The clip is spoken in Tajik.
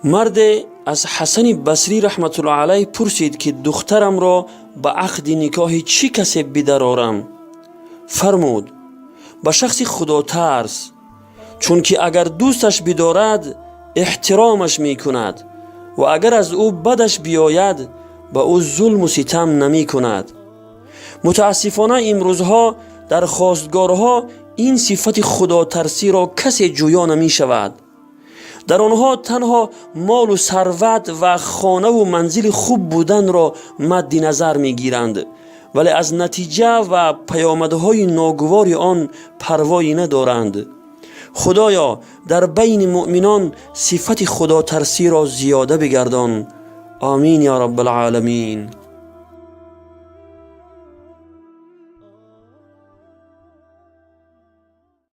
Марде аз Ҳасани Басрӣ раҳматуллоҳ алайҳ пурсид, ки духтарамро ба ақди никоҳи чӣ касе бидарорам? Фармуд: ба шахси худотарс, чунки агар дӯсташ бидорад, эҳтиромаш мекунад ва агар аз ӯ бадаш биёяд, ба ӯ зулму ситам намекунад. Мутаассифона, имрӯзҳо дар хостгорҳо ин сифати худотарсиро касе ҷӯё намешавад. Дар онҳо танҳо молу сарват ва хонаву манзили хуб буданро мадди назар мегиранд, вале аз натиҷа ва паёмадҳои ногувори он парвоӣ надоранд. Худоё, дар байни муъминон сифати худотарсиро зиёда бигардон. Омин ё раббалъоламин.